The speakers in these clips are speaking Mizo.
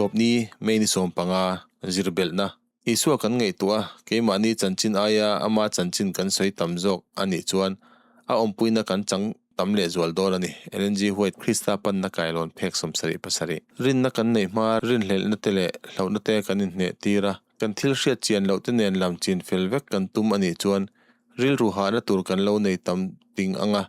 Zirtawpni, May ni 15, Zirbelhna, Isua kan ngaihtuah a, keimahni chanchin aia ama chanchin kan sawi tam zawk a nih chuan a awmpuina kan chang tam lehzual dawn a ni. Ellen G. White, Krista panna kailawn phek 77. Rinna kan neih hma rinhlelhna te leh hlauhna te kan inhneh tir a, kan thil hriat chian loh te nen lam chin fel vek kan tum a nih chuan rilru hahna tur kan lo nei tam ting ang a,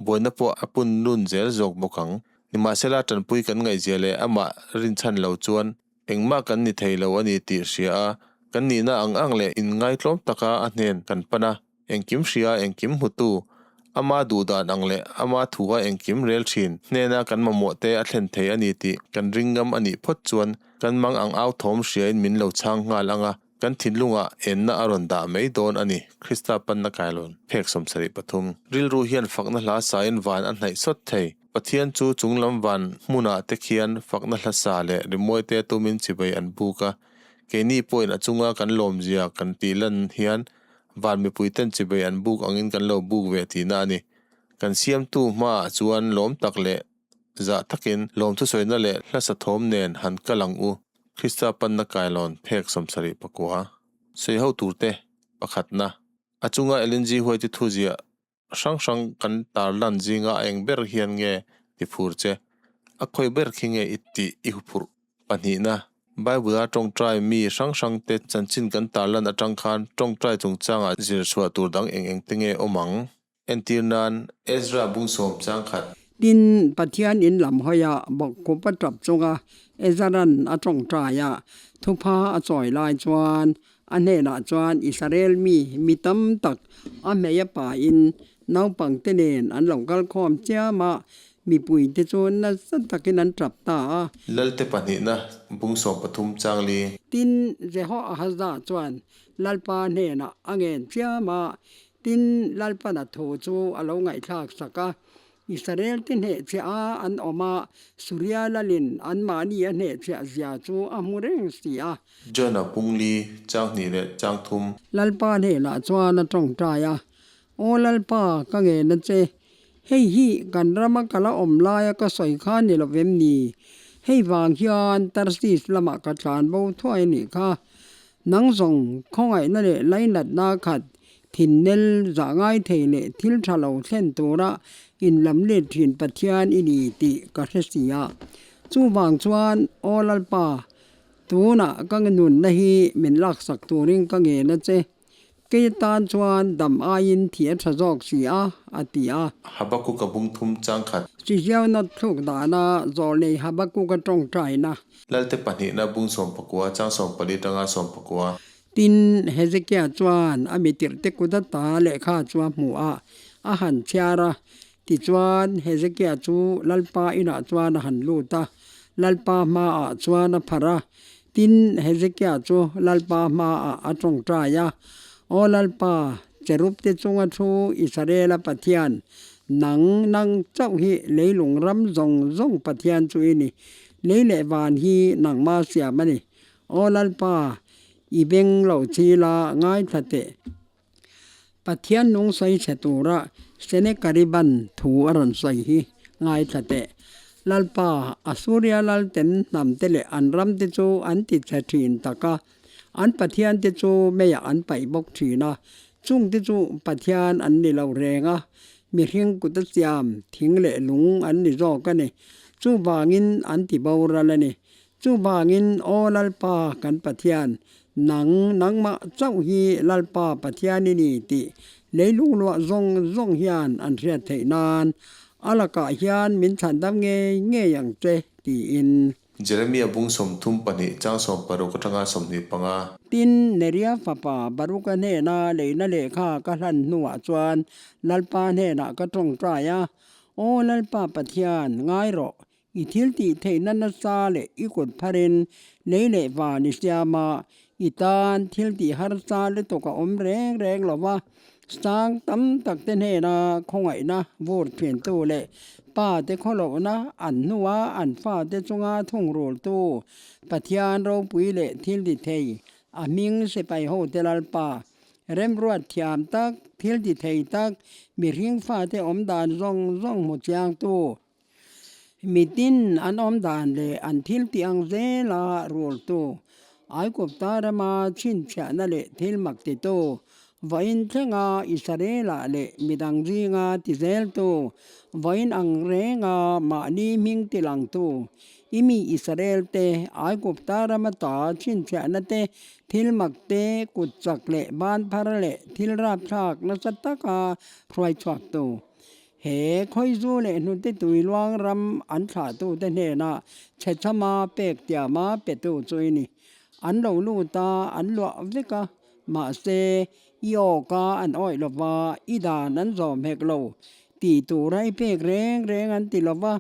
buaina pawh a pun lun zel zawk bawk ang. Nimahsela tanpui kan ngaihzia leh amah rinchhan lo chuan Engmah kan ni thei lo a ni tih hria a, kan nihna ang ang leh inngaitlawm taka a hnen kan pan a, engkim hria, engkim hmutu, ama duhdan ang leh ama thua engkim rel thin hnena kan mamawh te a thlen thei a ni tih kan ring ngam a nih phawt chuan kan mang ang au thawm hriain min lo chhang nghal ang a, kan thinlungah enna a rawn dah mai dawn a ni, Krista panna kailawn phek 73. Rilru hian fakna hla sain van a hnaih sawt thei. Pathian chu chunglam van hmunah te khian fakna hlasa leh rimawi te tumin chibai an buk a, keini pawhin a chunga kan lawmzia kan tih lan hian van mipui ten chibai an buk angin kan lo buk ve tihna a ni. Kan siamtu hmaah chuan lawm tak leh zah takin lawmthusawina leh hlasa thawm nen han kal ang u. Krista panna kailawn phek 79. Sawi ho turte pakhatna. A chunga Ellen G. White-i thuziah Hrang hrang kan tarlan zinga a eng ber hian nge ti phur che? A khawi ber khi nge i tih i huphurh? Pahnihna, Bible-a tawngtai mi hrang hrangte chanchin kan tarlan atang khan tawngtai chungchangah zir chhuah tur dang eng eng te nge awm ang? Entir nan, Ezra bung sawm chang khat. Tin, Pathian in lam hawi a bawkkhup a tap chunga Ezra'n a tawngtai a, thupha a chawi lai chuan A hnenah chuan Israel mi mi tam tak a hmei a pain naupangte nen an lo kal khawm chiam a, mipuite chu nasa takin an tap ta a. Lalte pahnihna bung 13 chang li. Tin, Jehoahaza chuan Lalpa hnenah a ngen chiam a, tin, Lalpana thu chu a lo ngaihthlak sak a. Israel te hnehchhiah a an awm a, Suria lalin anmahni a hnehchhiah zia chu a hmu reng si a. John-a pungli, chang hnih leh chang thum. Lalpa hnehlah chuan a tawngtai a, Aw Lalpa, ka ngen a che. Hei hi kan rama ka la awm laia ka sawi kha ni lo vem ni? Hei vang hian Tarsis lamah ka tlan bo thuai a nih kha. Nang zawng khawngaihna leh lainatna khat Thinnel zah ngai thei leh thil tha lo thlen tura inlam let thin Pathian i ni tih ka hre si a. Chuvang chuan, Aw Lalpa, tunah ka nunna hi min laksak turin ka ngen a che. Kei atan chuan dam aiin thi a tha zawk si a, a ti a. Habakkuk a bung thum chang khat. Chiziauna thluk dana zawlnei Habakkuk a tawngtaina. Lalte pahnihna bung 19 chang 14 tanga 19. Tin, Hezekia chuan a mitirhte kut ata lehkha chu a hmu a, a han chhiar a. Tichuan, Hezekia chu Lalpa inah chuan a han lut a, Lalpa hmaah chuan a pharh a. Tin, Hezekia chu Lalpa hmaah a tawngtai a, Aw Lalpa, cherubte chunga thu Israela Pathian, nang, nang chauh hi leilung ram zawng zawng Pathian chu i ni. Lei leh van hi nangma siam a ni. Aw Lalpa, i beng loh chi la ngaithla teh. Pathian nung sawi chhe tura Senakeriban thu a rawn sawi hi ngaithla teh. Lalpa, Assuria lalten hnamte leh an ramte chu an ti chhe thin tak a, an pathiante chu meiah an paih bawk thin a, chungte chu Pathian an ni lo reng a, mihring kut a siam thing leh lung an ni zawk a ni. Chuvangin an ti boral a ni. Chuvangin, Aw Lalpa kan Pathian, nang, nangmah chauh hi Lalpa Pathian i ni tih leilung luah zawng zawng hian an hriat theih nan a lakah hian min chhandam ngei ngei ang che, tiin. Jeremia bung 32 chang 16 atanga 25. Tin, Neria fapa Baruka hnena leina lehkha ka hlan hnuah chuan Lalpa hnenah ka tawngtai a, Aw Lalpa Pathian, ngai rawh, I thil tih theihna nasa leh i kut pharin lei leh van i siam a, i tan thil tih harsa lutuk a awm reng reng lo va, sang tam tak te hnena khawngaihna vur thintu leh pa te khawlohna an hnua an fate chunga thungrultu Pathian ropui leh thil ti thei a hming sipai hote Lalpa Remruat thiam tak, thil ti thei tak, mihring fate awm dan zawng zawng hmu chiangtu. Mitin an awm dan leh an thil tih ang zela rultu, Aigupta rama chhinchhiahna leh thil mak titu, vawiin thlenga Israela leh midang zinga ti zeltu, vawiin ang renga mahni hming tilangtu, i mi Israelte Aigupta rama ta chhinchhiahna te, thil mak te, kut chak leh ban phar leh thil rapthlak nasa taka hruai chhuaktu. He khawizu leh hnute tui luang ram an thlahtute hnenah chhechhama pek tiama petu chu i ni. An lo lut a, an luah vek a, mahse, i awka an awih lo va, i dan an zawm hek lo tih tura i pek reng reng an ti lo va,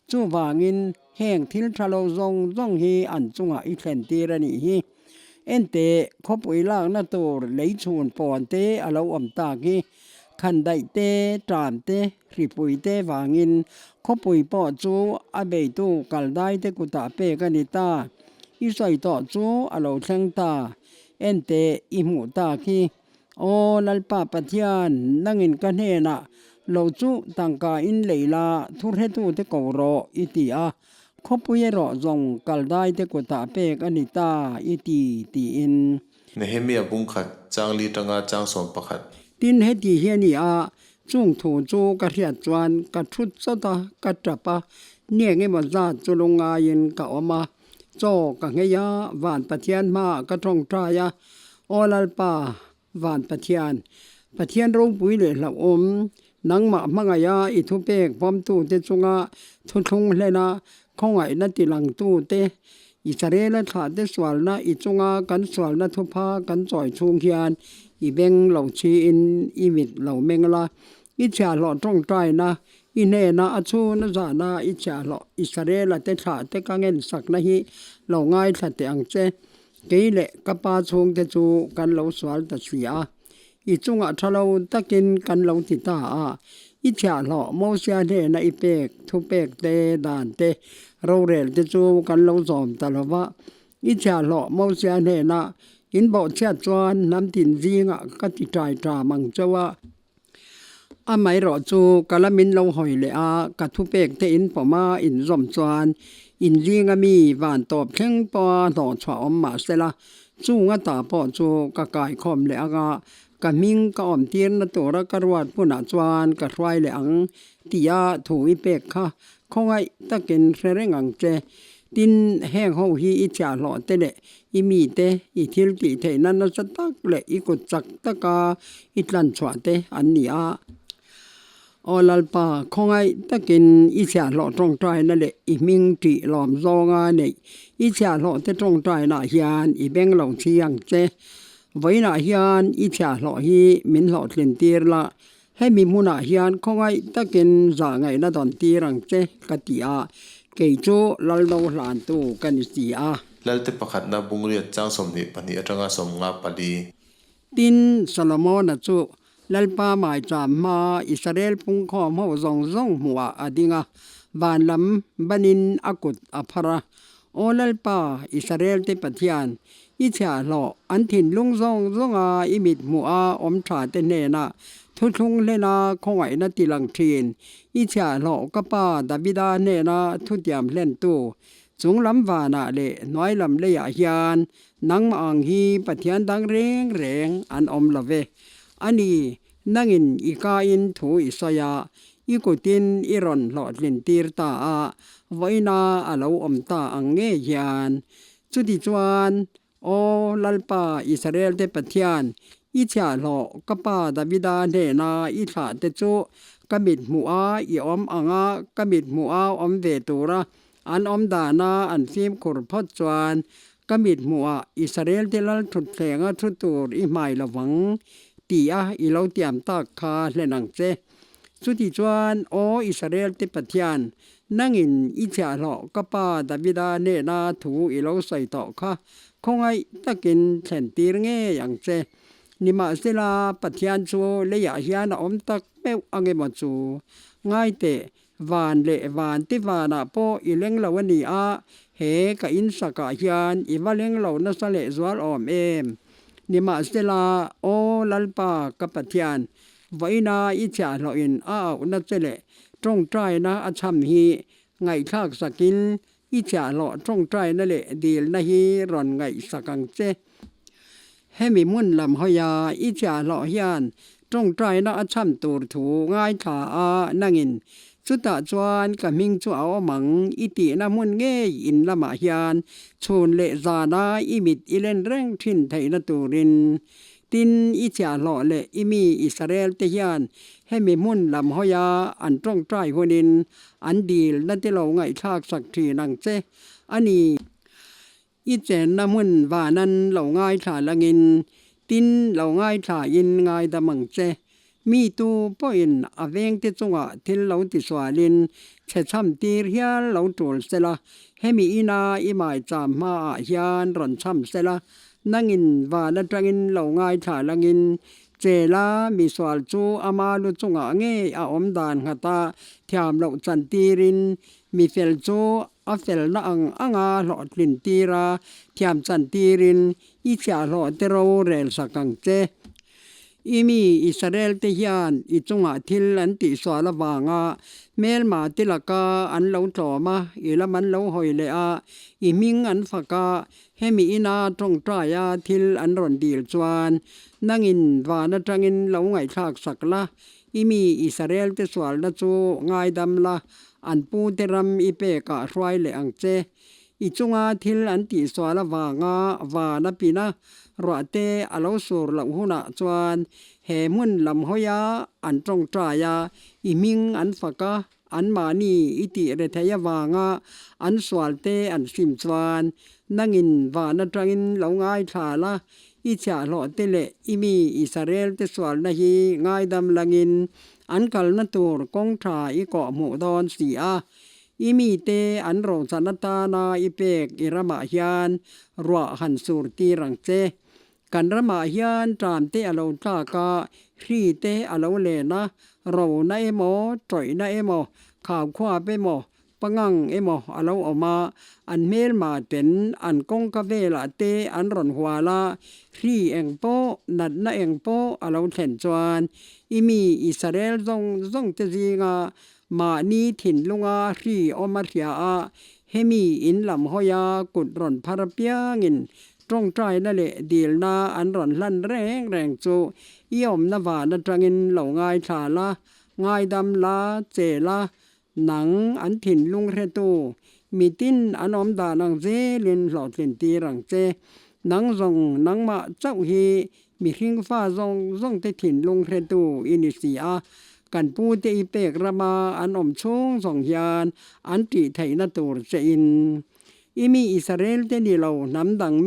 chuvangin heng thil tha lo zawng zawng hi an chungah i thlen tir a nih hi. Enteh, khawpui lakna tur lei chhun pawn te a lo awm tak hi. Khandaih te, ṭam te, hripui te vangin khawpui pawh chu a beitu kaldai te kutah pek a ni ta. I sawi tawh chu a lo thleng ta. Enteh, i hmuh tak hi. Aw Lalpa Pathian, nangin ka hnenah lo chu tangka in lei la, thurhetute ko rawh, i ti a. Khawpui erawh zawng kaldai te kutah pek a ni ta, i ti, tiin. Nehemia bung khat, chang li tanga chang 11. Tin, heti hi a ni a, chung thu chu ka hriat chuan ka thut chawt a, ka tap a, ni eng emaw zat chu lungngaiin ka awm a, chaw ka nghei a, van Pathian hmaah ka tawngtai a, Aw Lalpa, van Pathian, Pathian ropui leh hlauhawm, nangmah hmangaiha i thupek pawmtute chunga thuthlung hlena khawngaihna tilangtute, Israela thlahte sualna i chunga kan sualna thupha kan chawi chhung hian i beng lo chhiin i mit lo meng la, i chhiahhlawh tawngtaina i hnena a chhun a zahna i chhiahhlawh Israela te thlahte ka ngensakna hi lo ngaithla teh ang che. Kei leh ka pa chhungte chu kan lo sual ta si a, i chungah tha lo takin kan lo ti ta a, i chhiahhlawh Mosia hnena i pek thupek te, dan te, rorel te chu kan lo zawm ta lo va. I chhiahhlawh Mosia hnena in bawhchhiat chuan hnam tin zingah ka ti ṭai ṭam ang chauh a. Amaherawh chu ka la min lo hawi leh a, ka thupek te in pawm a in zawm chuan in zinga mi van tawp thleng pawha hlawh chhuah awm mah sela, chung a ta pawh chu ka kaikhawm leh ang a, ka hming ka awm tirna tura ka ruat hmunah chuan ka hruai leh ang tia thu i pek kha khawngaih takin hre reng ang che. Tin, heng ho hi i chhiahhlawh te leh i mite i thil tih theihna nasa tak leh i kut chak taka i tlan chhuah te an ni a. Aw Lalpa, khawngaih takin i chhiahhlawh tawngtaina leh i hming tih lawm zawnga neih i chhiahhlawh te tawngtainaah hian i beng lo chhi ang che. Vawiinah hian i chhiahhlawh hi min hlawhtlin tir la, Hemi hmunah hian khawngaih takin zahngaihna dawn tir ang che ka ti a, kei chu Lalno hlantu ka ni si a. Lalte pakhatna bungriat chang 22 atanga 54. Tin, Solomona chu Lalpa maicham hmaa Israel pungkhawm ho zawng zawng hmuhah a ding a, van lam banin a kut a phar a, Aw Lalpa, Israelte Pathian, i chhiahhlawh an thinlung zawng zawnga i mit hmuha awm thate hnenah thuthlung hlena khawngaihna tilang thin, i chhiahhlawh ka pa Davida hnena thutiam hlentu, chung lam vanah leh hnuai lam leiah hian nangmah ang hi Pathian dang reng reng an awm lo ve. A ni, nangin i kain thu i sawi a, I kutin i rawn hlawhtlin tir ta a, vawiina a lo awm ta ang ngei hian. Chuti chuan, Aw Lalpa, Israelte Pathian, i chhiahhlawh ka pa Davida hnena i thlah te chu ka mit hmuh a i awm ang a, ka mit hmuh a awm ve tura an awm dana an fimkhur phawt chuan ka mit hmuhah Israelte lal thutthleng a thu tur i hmai lo vang, tia i lo tiam tak kha hlen ang che. Chuti chuan, Aw Israelte Pathian, nangin i chhiahhlawh ka pa Davida hnena thu i lo sawi tawh kha khawngaih takin thlen tir ngei ang che. Nimahsela, Pathian chu leiah hian a awm tak meuh ang emaw chu? Ngai teh, van leh van ti vanah pawh i leng lo a ni a, he ka insakah hian i va leng lo nasa lehzual awm em? Nimahsela, Aw Lalpa ka Pathian, Vawiina i chhiahhlawhin a auhna che leh tawngtaina a chham hi ngaihthlak sakin i chhiahhlawh tawngtaina leh dilna hi rawn ngaihsak ang che. Hemi hmun lam hawia i chhiahhlawh hian tawngtaina a chham tur thu ngaithla a nangin chutah chuan ka hming chu a awm ang i tihna hmun ngei in lamah hian chhun leh zana i mit i len reng thin theihna turin Tin, i chhiahhlawh leh i mi Israel-te hian hemi hmun lam hawia an tawngtai hunin an dilna te lo ngaihthlak sak thin ang che a ni. I chenna hmun vanan lo ngaithla langin, tin, lo ngaithlain ngaidam ang che. Mi tu pawhin a vengte chungah thil lo tisualin chhe chham tir hial lo tul sela, hemi ina i maicham hmaah hian rawn chham sela, nangin van atangin lo ngaithla langin chela misual chu ama lu chungah ngei a awm dan nghata thiam loh chan tirin mi fel chu a felna ang anga hlawhtlin tira thiam chan tirin i chhiahhlawh te rorel sak ang che. I mi Israel-te hian i chungah thil an tihsual avanga hmelma te laka an lo tlawm a, i lam an lo hawi leh a, i hming an fak a, hemi ina tawngtaia thil an rawn dil chuan nangin van atangin lo ngaihthlak sak la, i mi Israel-te sualna chu ngaidam la, an pute ram i pekah hruai leh ang che. I chunga thil an tihsual avanga van a pin a, ruah te a lo sur loh hunah chuan he hmun lam hawia an tawngtai a, i hming an fak a, anmahni i tih rethei avanga an sual te an hrim chuan nangin van atangin lo ngaithla la, i chhiahhlawh te leh i mi Israel te sualna hi ngaidam langin an kalna tur kawng tha i kawhhmuh dawn si a. I mite an rochan atana i pek i ramah hian ruah han sur tir ang che. Kan ramah hian ṭam te a lo tlak a, hri te a lo len a, rona emaw, tawihna emaw, khaukhuap emaw, pangang emaw a lo awm a, an hmelma ten an kawngka velah te an rawn hual a, hri eng pawh, natna eng pawh a lo thlen chuan i mi Israel zawng zawng te zinga Mahni thinlunga hri awm a hria a, hemi in lam hawia kut rawn phar apiangin tawngtaina leh dilna an rawn hlan reng reng chu i awmna van atangin lo ngaithla la, ngaidam la, che la, nang an thinlung hretu mitin an awm dan ang zelin hlawhtlin tir ang che. Nang zawng nangmah chauh hi Mihring fa zawng zawng te thinlung hretu i ni si a, kan pute i pek rama an awm chhung zawng hian an tih theihna tur che in. I mi Israel te ni lo hnam dang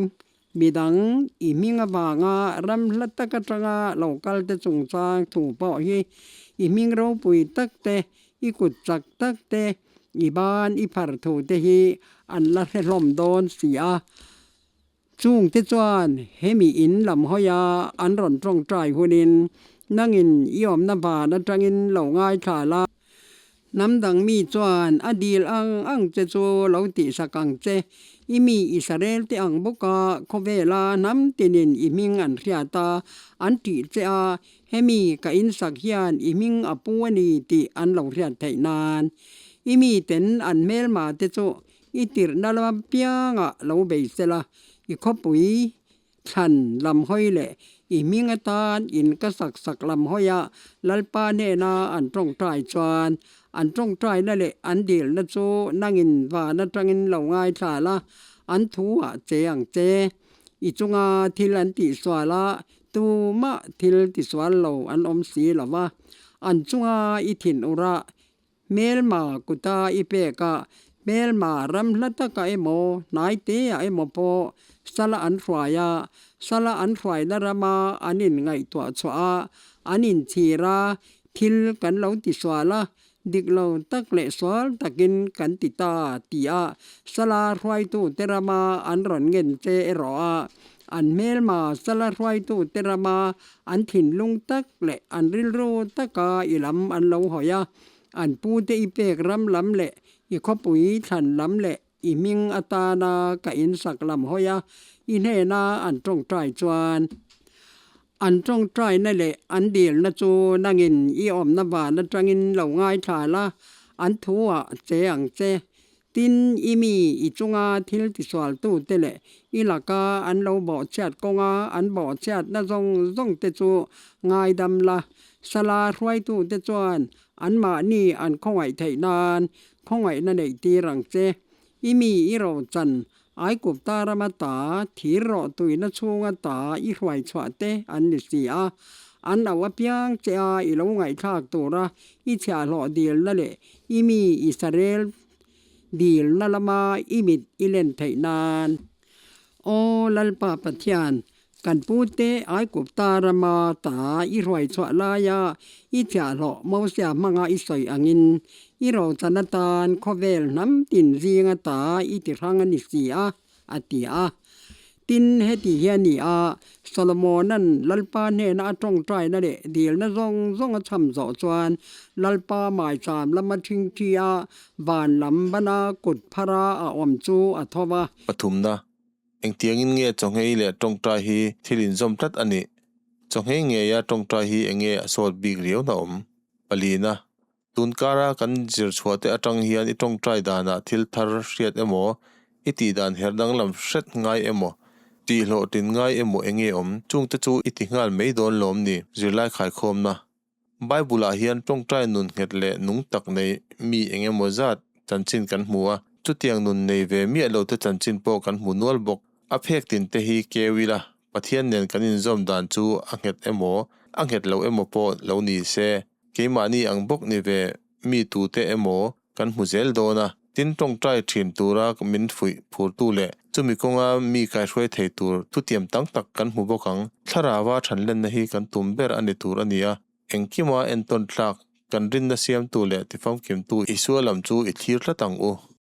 midang i hming avanga ram hla tak atanga lo kal te chungchang thu pawh hi i hming ropui tak te, i kut chak tak te, i ban i phar thu te hi an la hre hlawm dawn si a. Chungte chuan hemi in lam hawia an rawn tawngtai hunin nangin i awmna van atangin lo ngaithla la. Hnam dang mi chuan a dil ang ang che chu lo tihsak ang che. I mi Israel te ang bawka khawvela hnam tinin i hming an hriat a, an tih che a, hemi ka insak hian i hming a pu a ni tih an lo hriat theih nan. I miten an hmelma te chu I tirhna lam piangah lo bei sela, i khawpui thlan lam hawi leh i hming atan in ka sak sak lam hawia Lalpa hnena an tawngtai chuan an tawngtaina leh an dilna chu nangin van atangin lo ngaithla la, an thu ah che ang che. I chunga thil an tihsual a, tumah thil tisual lo an awm si lo va, an chunga i thinur a, Hmelma kuta i pek a, hmelma ram hla taka emaw, hnai teah emaw pawh sala an hruai a, sala an hruaina rama an inngaihtuah chhuah a, an inchhir a, thil kan lo tisual a, dik lo tak leh sual takin kan ti ta tia sala hruaitute rama an rawn ngen che erawh a, an hmelma sala hruaitute rama an thinlung tak leh an rilru taka i lam an lo hawi a, an pute i pek ram lam leh i khawpui thlan lam leh i hming atana ka insak lam hawi a, i hnena an tawngtai chuan an tawngtaina leh an dilna chu nangin i awmna van atangin lo ngaithla la. An thu-ah che ang che. Tin, i mi i chunga thil tisualtute leh i laka an lo bawhchhiat kawnga an bawhchhiatna zawng zawngte chu ngaidam la. Sala hruaitute chuan anmahni an khawngaih theih nan khawngaihna neihtir ang che. I mi i rochan Aigupta rama ta thir rawh tuina chhunga ta i hruai chhuah te an ni si a. An auh apiang che a i lo ngaihthlak tura i chhiahhlawh dilna leh i mi Israel dilna lama i mit i len theih nan. Aw Lalpa Pathian, kan pute Aigupta rama ta i hruai chhuah laia i chhiahhlawh Mosia hmanga i sawi angin i rochan atan khawvel hnam tin zinga ta i ti hrang a ni si a, a ti a. Tin, heti hi a ni a, Solomona'n Lalpa hnena a tawngtaina leh dilna zawng zawng a chham zawh chuan Lalpa maicham lama ṭhingṭhi a van lam bana kut phara a awm chu a tho va. Pathumna, Engtiangin nge chawnghei leh tawngtai hi thil inzawm tlat a nih? Chawnghei ngeia tawngtai hi enge a sawt bik riauna awm? Palina, Tun kara kan zir chhuah te atang hian i tawngtai danah thil thar hriat emaw, i tih dan her danglam hret ngai emaw, tih hlawhtlin ngai emaw enge awm? Chungte chu i ti nghal mai dawn lawm ni? Zirlai khaikhawmna Bible-ah hian tawngtai nun nghet leh nung tak nei mi eng emaw zat chanchin kan hmu a, chutiang nun nei ve miah lo te chanchin pawh kan hmu nual bawk. A phek tin te hi keu ila, Pathian nen kan inzawm dan chu a nghet emaw, a nghet lo emaw pawh lo ni se, keimahni ang bawk ni ve mi tute emaw kan hmu zel dawn a, tin tawngtai thin tura min fuih phurtu leh chumi kawnga mi kaihruai thei tur thutiam tam tak kan hmu bawk ang. Thlarauva thanlenna hi kan tum ber a ni tur a ni a, engkima entawn tlak kan rinna siamtu leh tifamkimtu Isua lam chu i thlir tlat ang u.